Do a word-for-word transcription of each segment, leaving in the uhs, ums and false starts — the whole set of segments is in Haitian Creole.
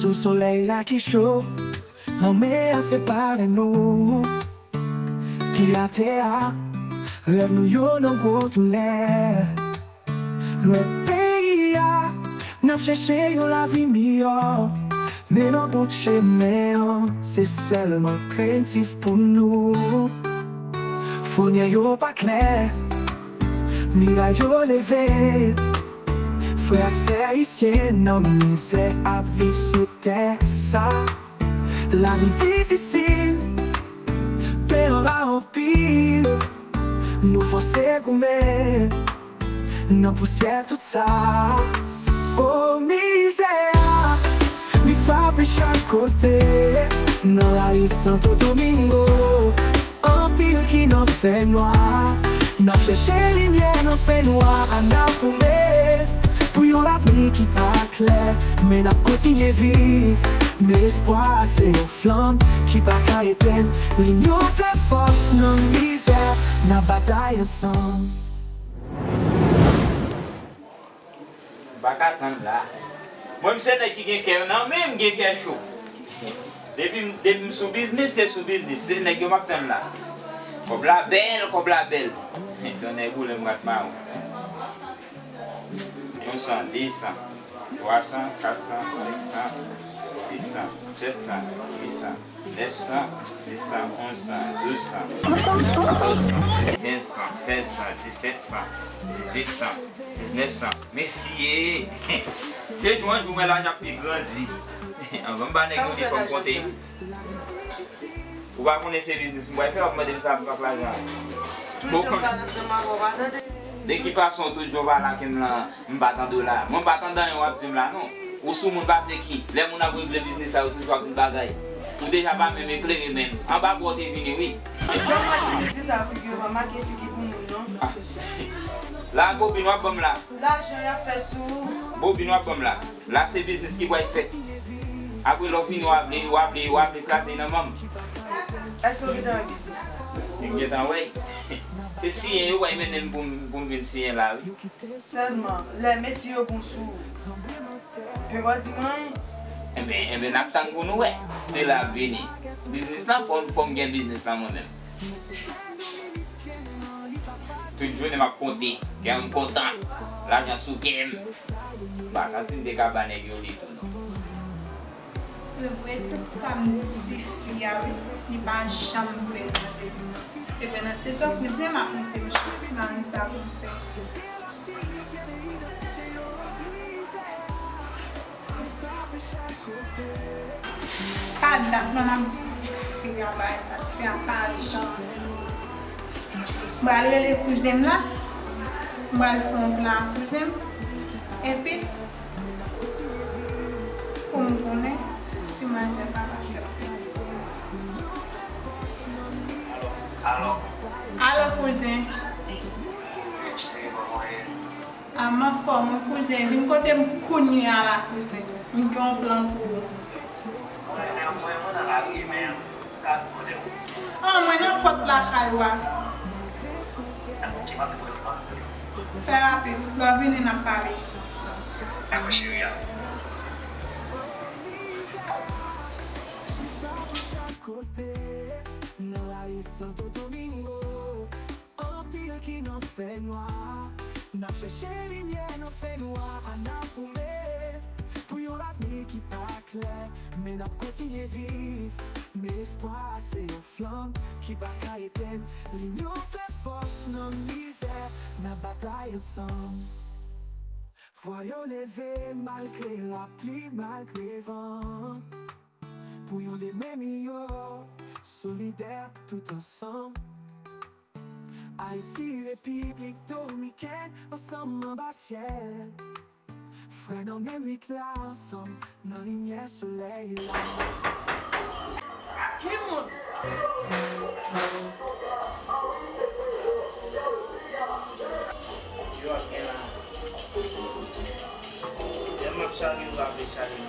Sou solèy la ki cho, lanmè a separe nou. Pye atè a, rèv nou yo nan gwo toulè. Lwen peyi a, n ap chèche yon lavi miyò. Men nan bout chemen an, se sèlman krentif pou nou. Fonyè yo pa klè, miray yo leve. Frè ak sè ayisyen nan mizè ap viv sou tè sa. Lavi difisil, plen anba anpil. Nou fòse goumen nan pousyè tout sa. O mizè a, li frape chak kote. Nan lari Santo Domingo, anpil ki nan fènwa. N ap chèche limyè nan fènwa a, n ap goumen pou yon lavni ki pa klè. Men n ap kontinye viv. Men espwa a se yon flanm ki pa ka etenn. Linyon fè fòs nan mizè. N ap batay ansanm. M pa ka tann la. Mwen, m se nèg ki gen kè nan men, m gen kè cho. Depi m, depi m sou biznis, se sou biznis. Se nèg yo m ap tann la. Kòb la bèl, kòb la bèl. Tonnè boule m rat mawon. Yon san, de san, twa san, kat san, senk san, sis san, sèt san, uit san, nèf san, dis san, onz san, douz san, katòz san, kenz san, sèz san, disèt san, dizuit san, diznèf san. Mesye! De jou an jou, mwen lajan ap pi grandi. Anvan m ba nèg yo li fò m konte. Ou pa konnen se biznis m pral fè, w ap mande m sa pou m fè ak lajan an. Toujou m pale ansanm avè w, pa tande. De ki fason toujou w pale ak m lan, m pa tande w la? Mwen m pa tande anyen w ap di m la non. Ou sou moun pase ki? Lè moun ap regle biznis sa yo toujou ap di bagay. Ou deja pa menm eklere menm. Anba bwa w te vini wi. Jan w ap di mesye sa figi yo pa make figi pou moun non. Ah. La bobin w ap ban m la. Lajan y ap fè sou ou. Bobin w ap ban m la. La se biznis ki pral fèt. Apre lè w fini w ap li, w ap li, w ap li kraze nan manm. Èske w gentan wè biznis la? M gentan wè. Se siyen yo pral mennen m pou m, pou m vin siyen la wi. Sèlman, lè mesye yo bon sou ou, yo pa di mwen anyen. Enben, enben, n ap tann pou nou wè. Se la ap vini. Biznis lan, fò, fò m gen biznis lan mwen menm. Tout jounen m ap konte. Kè m kontan. Lajan sou kè m. M pa santi m te ka ba nèg yo li tou non. Se vre, tout sa m di fi a wi, li pa janm vle tande. Ebyen nan se tan kouzen m ap mete m chak mari sa pou m fè. Pa dat non m ap di tifi a bagay sa, tifi a pa janm vini. M pral rele kouzen m la, m pral fè yon plan ak kouzen m, epi pou m konnen si manzè pa aksepte. Alo. Alo, kouzen. Kouzen cheri, kòman w ye? A m anfòm wi kouzen, vin kote m kounye a la kouzen. M gen yon plan pou ou. Mwen, mwen, mwen nan lari, men m ka konnen w. An, mwen nan pòt lakay ou a. Dakò, ok, m ap vin kote w. Fè rapid, lè w vini n ap pale. Dakò, cheri a. Kote nan lari Santo Domingo. Anpil ki nan fènwa. N ap chèche limyè nan fènwa a, n ap goumen pou yon lavni ki pa klè. Men n ap kontinye viv. Men espwa a se yon flanm ki pa ka etenn. Linyon fè fòs nan mizè. N ap batay ansanm. Vwa yo leve malgre lapli, malgre van. Pou yon demen miyò, solidè tout ansanm. Ayiti, Repiblik Domiken, ansanm anba syèl. Frè nan menm lit la, ansanm nan limyè solèy la. Ki moun? Yo ap gen la. Lè m ap salye, yo ap salye.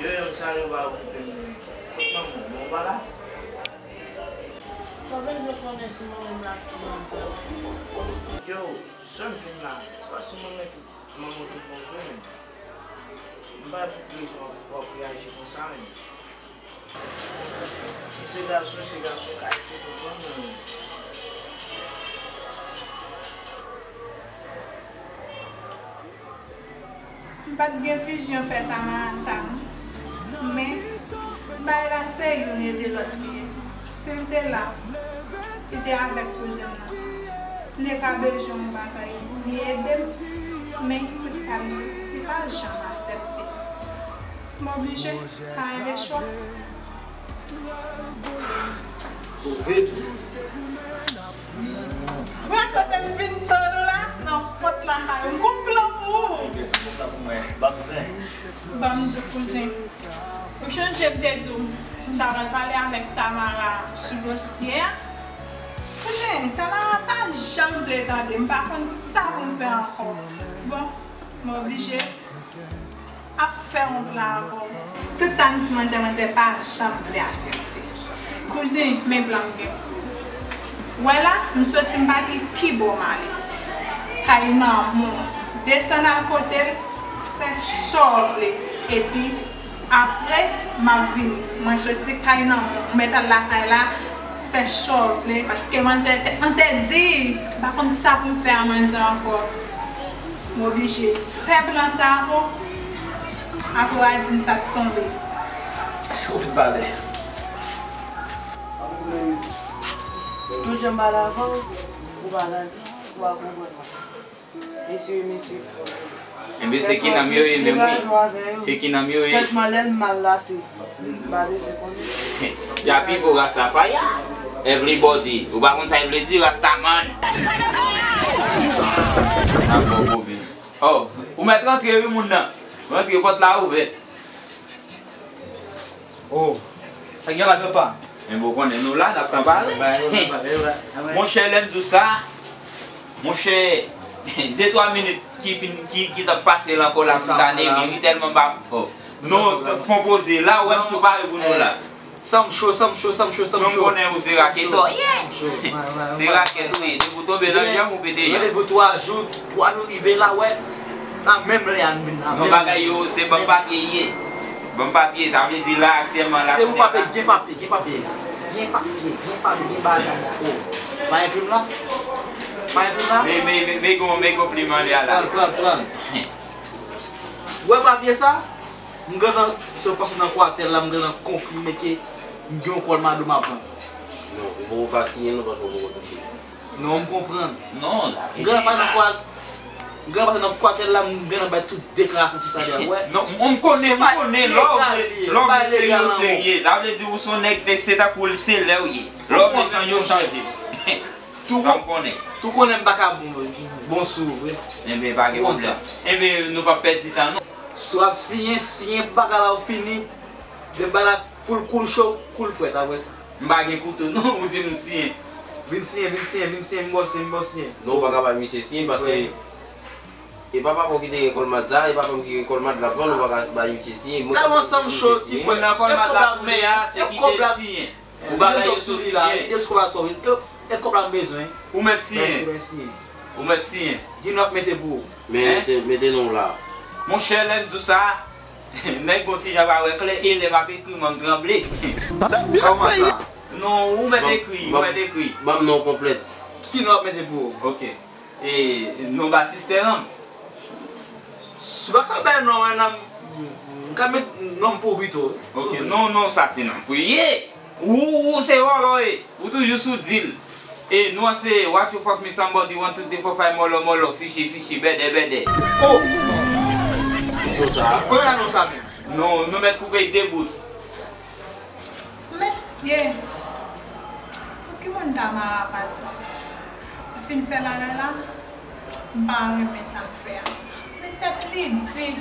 Yo, yo, m salye w pa okipe m. Kot manman w? Manman w pa la? Sa w bezwen konnen si manman m la ak si manman m pa la? Yo, sè m fin la. Se pa si manman m tou. Manman tout bon frè m. M pa bezwen w ap reyaji konsa menm. Se gason, se gason kay, se konprann mwen. M pa t gen vizyon fè Tamara sa non. Men, bagay la se youn ede lòt li ye. Si l te la, li te avèk kouzen m nan. Li te ka bezwen yon bagay, li ede m. Men, tout sa l ye, li pa janm aksepte. M oblije, pa gen chwa. Poze. Wè kote m vin tann ou la, nan pòt lakay ou. M gon plan pou ou. Ebyen, se kontan pou mwen. Ban m zen. Ban m di w, kouzen. Ou chonje m te di w, m ta pral pale avèk Tamara sou dosye a. Kouzen, Tamara pa janm vle tande. M pa konn sa pou m fè ankò. Bon, m oblije ap fè yon plan avè w. Tout sa m di manzè, manzè pa janm vle aksepte. Kouzen, men plan m gen pou ou. Wè la, m soti, m pati, pi bò m ale. Kay Nanmou, desann al kote l, fè sa w vle. Epi, apre, m ap vini. Mwen soti kay Nanmou, m mèt al lakay la, fè sa w vle. Paske manzè, tèt manzè di, m pa konn sa pou m fè a manzè ankò. M oblije fè plan sa pou apre w a di m sa k tonbe. Ou fin pale. Tout jan m pale avè w, ou pa tande, ou pa konprann mwen. Mesye, mesye. Enben, se ki nanm yo ye menm, wi. Se ki nanm yo ye. Sèlman lè l mal la, se m pa bezwen konnen. Yapi pou Rastafari. Everybody. Ou pa konn sa e vle di, Rastaman. Sa bon, bon, men. Oh, ou mèt rantre, wi, moun nan. Rantre, pòt la ouvè. Oh, sa gen la, papa? Men bon, konnen nou la, n ap tanpare. Monchè, lè m di w sa, monchè, de twa minit ki fin, ki, ki t ap pase la ankò la, pou ta nemi, wi, tèlman m pa, oh. Non, fon poze, la, ou wè m tou pare pou nou la. Sanm cho, sanm cho, sanm cho, sanm cho. Non, m konnen ou se raketò, yeah. Se rakèt ou ye, depi w tonbe nan janm ou pete janm. Randevou twa jou, twa jou rive la, wè. Nan menm lè a n vin la. Non, bagay yo, se ban m papye ye. Ban m papye, sa vle di la, aktyèlman, la, se pou papye, gen papye, gen papye. Gen papye, gen papye, gen bagay. Oh. Pa enplim la? Pa enplim la? Men, men, men, men gon, men gon plim anlè a la. Pran, pran, pran. Wè papye sa? M gentan, se w pase nan kwatè la, m gentan konfime ke m gen yon kòl madanm ap pran. Non, ou poko ka siyen non, paske w poko touche. Non, m konprann. Non, la. M gentan pase nan kwa-, m gentan pase nan kwatè la, m gentan bay tout deklarasyon sou sa deja, wè. Non, m, m konnen, m konnen, lè w vle, lè w vle serye, w serye. Sa vle di ou se yon nèg, se tankou se lè w ye. Lè w vle chanje, w chanje. Tou konnen, tou konnen m pa ka bon, bon sou ou vre. Enben, pa gen pwoblèm. Enben, nou p ap pèdi tan, non. Si w ap siyen, siyen, bagay la ou fini. Depi bagay la koul, koul cho, koul frèt apre sa. M pa gen kouto, non, ou di m siyen. Vin siyen, vin siyen, vin siyen, m ba w siyen, m ba w siyen. Non, ou pa ka bay misye siyen, paske e pa papa w ki te gen kòlmad sa, e papa m ki gen kòlmad la, bon, ou pa ka bay misye siyen. Tèlman sanm cho, ti frè. Moun nan kòlmad la kounye a, se ki te siyen. Ou bagay yo sou li la, li de sou atò, e kòb la m bezwen. Ou mèt siyen. Ou mèt siyen. Ki n ap mete pou ou? Men mete, mete non w la. Monchè, lè m di w sa, nèg gon ti jan pa wè klè, e lè m ap ekri, men m tranble. Kòman sa? Non, ou mèt ekri, ou mèt ekri. Ban m non konplèt. Ki n ap mete pou ou? Ok. E, non Batistè an. Si w pa ka bay non, men nan, m ka met non pou ou pito. Ok, non, non, sa se non pou ye. Ou, ou se vòlò ye. Ou toujou sou dil. E nou an se what you fuck me somebody one two three four five mòlò mòlò fichi fichi bèdè bèdè. Oh! Konsa. Premye non sa menm. Non, nou mèt koupe de bout. Mesye! Pou ki moun Tamara pa t pran? Li fin fè bagay la, m pa renmen sa l fè a. Men tèt li di.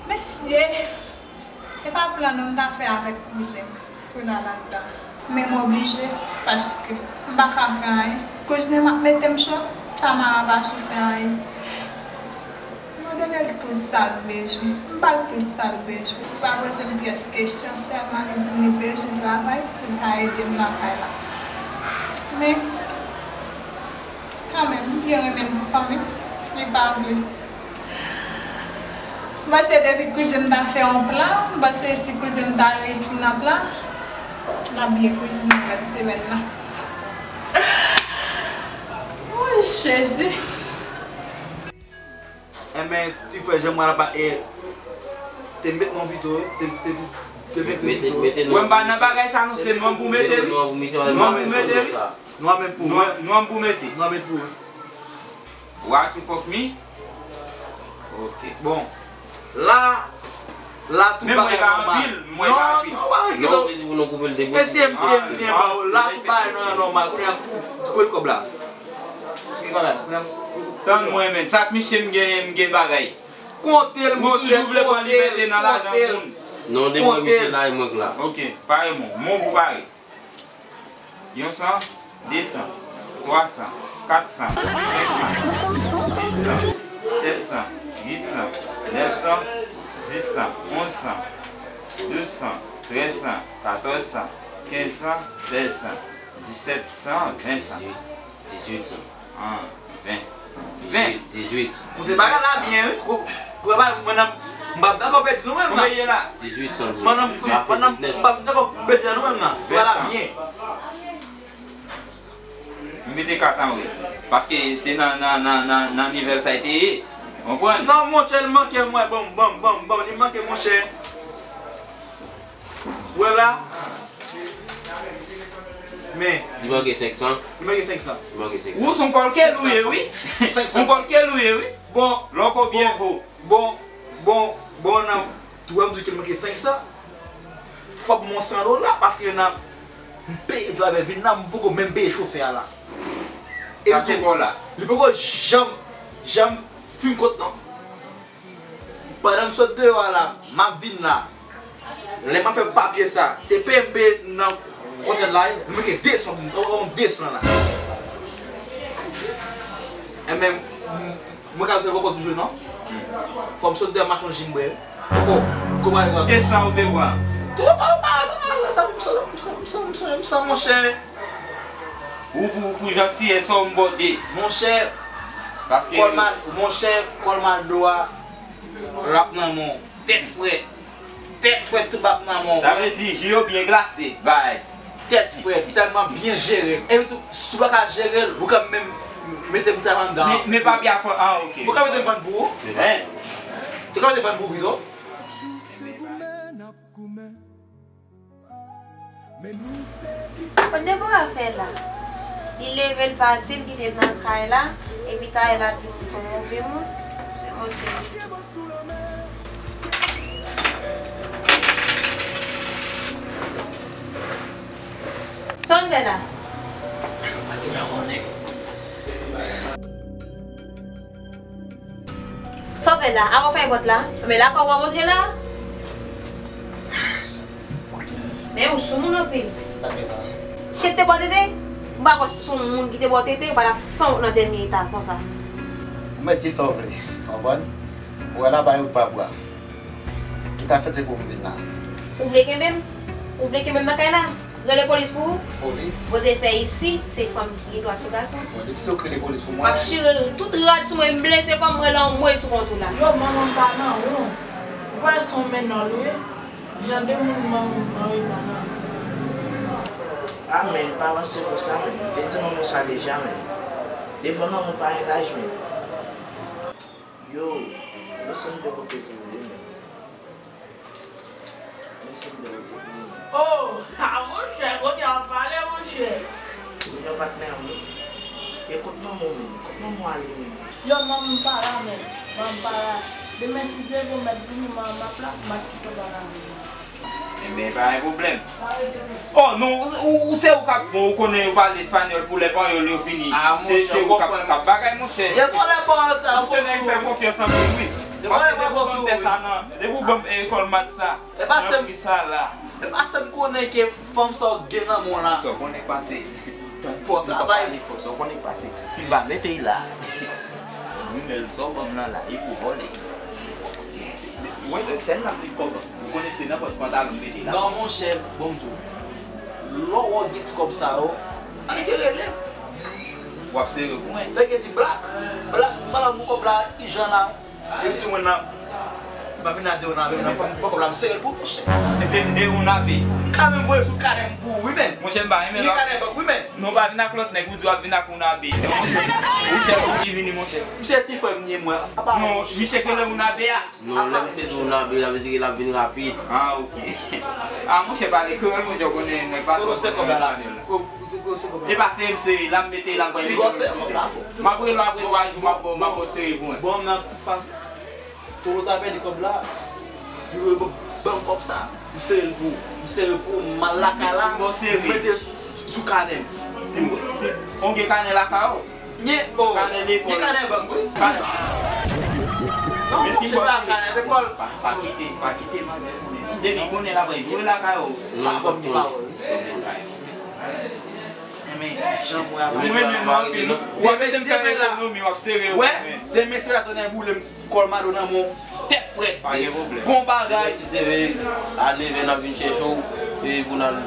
Mesye! E pa plan non m ta fè avèk kouzen m pou l al anndan. Men m oblije, paske m pa ka fè anyen. Kouzen m ap mete m cho, Tamara pa sou fè anyen. M abone l tout sa l bezwen. M ba l tout sa l bezwen. Li pa poze m pyès kesyon, sèlman li di m li bezwen travay pou l ka ede m lakay la. Men, kanmenm, m byen renmen l pou fanmi m. Li pa vle. M panse depi kouzen m ta fè yon plan, m panse si kouzen m ta reyisi nan plan, l ap byen kouzen nan rès semèn nan. Woy, Jezi! Enben, ti frè, jan mwen la pa e, te met non pito, te, te, te met non pito. Wè m pa nan bagay sa non, se non pou mete wi. Non pou mete wi. Nou a met pou mwen. Non pou mete. Nou a met pou mwen. What you fuck me? Ok. Bon. La, la tout bagay nòmal. Men mwen pa anpil, mwen pa anpil. Non, non, pa enkyete w. E si M C, M C ba ou, la tout bagay nan nòmal. Kounye a, kote kòb la? Kote kòb la? Kounye a. Tann mwen men, sa k misye m genyen, m gen bagay. Konte l, monchè, Ou toujou vle pran libète nan lajan moun. Non, depi misye la, e mwen k la. Ok, pare mon, mon pou pare. Yon san, de san, twa san, kat san, senk san, sis san, sèt san, uit san, nèf san, dis san, onz san, douz san, trèz san, katòz san, kenz san, sèz san, disèt san, ven san. Dizuit san. An, ven. Ven. Dizuit. Koute bagay la byen wi. Koute bagay mwen nan m p ap dakò pèdi nou menm nan. Konbyen ye la? Dizuit san. Mwen nan m p ap dakò pèdi nou menm nan. Koute bagay la byen. M mete kat an wi. Paske se nan nan nan nan nan nivèl sa te ye. Konprann? Non monchè, li manke mwen. Bon, bon, bon, bon, li manke monchè. Wè la. Men. Li manke senk san. Li manke senk san. Li manke senk san. Ou se yon kòlkèl ou ye wi. Ou kòlkèl ou ye wi. Bon. Lòkò byen vo. Bon, bon, bon, nan tou an m di ke l manke senk san. Fòk m yon san dola paske nan m peye drivè vin la, m poko menm peye chofè a la. E Sa se kò la. Li poko janm, janm fin kont non. Pandan m sot deyò a la, m ap vin la. Lè m ap fè papye sa, se peye m peye nan otèl la wi. M manke de san, on, on, de san la. Enben, m, mwen ka di poko toujou non. Fò m sot deyò m mache yon jimbrè. Poko, poko pale kwa. De san ou te pran. Tou pa, pa, pa, sa, sa, monchè. Ou pou, pou jantiyès ou m bòde. Monchè, Paske kòl ma, monchè, kòl mado a, l ap nan men w. Tèt frèt. Tèt frèt tout ap nan men w. Sa vle di ji yo byen glase. Bay. Tèt frèt, sèlman byen jere l. Epi tou, si w pa ka jere l, ou ka menm mete m travay anndan. Men, men papye a fò, ah, ok. Ou ka mete m vann pou ou? Hein? Ou ka mete m vann pou ou pito? Kot Debora fè la? Li leve l pati, l kite l nan kay la, epi talè l ap di moun se yon move moun. Se monchè li. Sa w fè la? Sa w fè la? Avan w fèmen pòt la? Men lakay w ap antre la? Men ou soumoun anpil. Sa k fè sa? Chet te bò tete? M pa kwè si se yon moun ki te bò tete, ou pa t ap sanwont nan dènye eta konsa. Ou mèt di sa w vle, w konprann? Ou wè la pa yon pa bwa. Tout afè se pou m vin la. Ou vle kenbe m? Ou vle kenbe m nan kay la? Rele polis pou ou? Polis? Vote fè isi, se fanm ki gen dwa sou gason. Bon, depi se ou k rele polis pou mwen. M ap chire tout rad sou mwen, m blese kò m, m rele anmwe sou kont ou la. Yo, manman m pa nan won. Ou pa wè se yon mennòl ou ye? Jan de moun manman m pran yo pa nan won. A men, pa panse konsa men. M te di manman w sa deja men. Devan manman w pa gen laj men. Yo, yo sanble kote pou ou ye men. Oh, ah, monchè, kote w ap pale, monchè? Yo, patnè m, wi. E kot manman w menm? Kot manman w ale menm? Yo, manman m pa la menm. Manman m pa la. Demen, si Dye vle, w mèt vini, manman m ap la, m ap kite w pa la menm. Enben, pa gen pwoblèm. Oh, non, ou, ou, se ou k ap, bon, ou konnen yo pale espanyòl pou lè panyòl yo vini. Se, se ou k ap, k ap bagay, monchè. Vye vòlè pawòl sa yo. Ou te nèg fè konfyans anpil, wi. Paske depi w ban m tè sa nan, depi w ban m, eh, kòl mat sa. E pa se m, e pa se m konnen ke fanm sa w gen nan men w la. Sa w konnen k pase, si pou tan fò travay. Fò sa w konnen k pase. Si m pa mete l la, nouvèl sa w ban m nan la, e pou vòlè. Ou wè sèn nan li kòb. Ou konnen se nan pòch pantalon m mete la. Non, monchè, bon m di w. Lè w wè w gen ti kòb sa yo, ann ke rele m. W ap sere pou mwen. Nèg yo di Black, Black, m pa la pou kòb la ijan la. Epi tou mwen nan, m ap vin a de yon ape, nan fòm bò kòb la, m sere l pou mouche. Epi de yon ape. M ka menm voye sou kanè m pou ou, wi, men. Monchè, m pa renmen lè w ap vin ak lòt nèg, ou di w ap vin ak yon ape. Monchè, ou sèl ou ki vini, monchè. Misye ti frè m ye, mwen. Apa non, misye genlè yon ape a. Non, lè misye di yon ape, sa vle di ke l ap vin rapid. Ah, ok. Ah, monchè, pale kreyòl, monchè, w konnen nèg pa twò konnen espanyòl. E pa sere m sere, la m mete, la m pral mete. M ap rele w apre twa jou, m ap ba w, m ap ba w sere pou mwen. Bon, m nan pa. Toro ta pèdi kòb la, li voye ban m kòb sa. M sere l pou ou. M sere l pou ou. M al lakay la, m mete sou kanè m. Si, si, ou gen kanè lakay ou? Nye, o, kanè lekòl. Gen kanè bank, wi. Kanè. Non, monchè, pa kanè lekòl. Pa, pa kite, pa kite manzè konnen. Depi konnen l ap jwe lakay ou. Sa ban m gen pawòl. Enben, jan mwen ap. Mwen menm, mwen menm. W ap mete m fè ekonomi, w ap sere w. Wè, demen se la tonè boule m, kòlmado nan men w, tèt frèt. Pa gen pwoblèm. Bon bagay. Si te vle al leve n ap vin chèche w, e pou n al.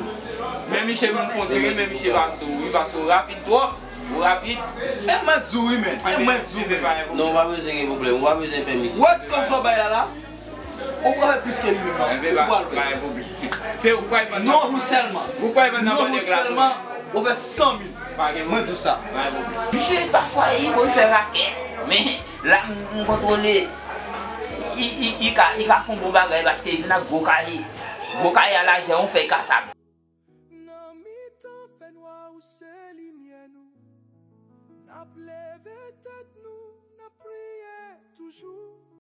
Men misye vin fon ti ri, men misye pa sou, li pa sou rapid twòp. Ou rapid. E mwen di w wi, men. E mwen di w, men. Non, ou pa bezwen gen pwoblèm, ou pa bezwen pè misye. Wè ti kòb sa w bay la la? Ou pral fè plis ke li menm nan. Ou pral wè. Pa gen pwoblèm. Se ou pral vann nan. Non, ou sèlman. Ou pral vann nan. Non, ou sèlman, ou fè san mil. Pa gen pwoblèm. Mwen di w sa. Pa gen pwoblèm. Misye pafwa li konn fè rakèt, men la m, m kontwole. Li, li, li ka, li ka fè yon bon bagay paske li vin ak gwo kaye. Gwo kaye a lajè yon fèy kasab. Nan mitan fènwa ou se limyè nou. N ap leve tèt nou, n ap priye toujou.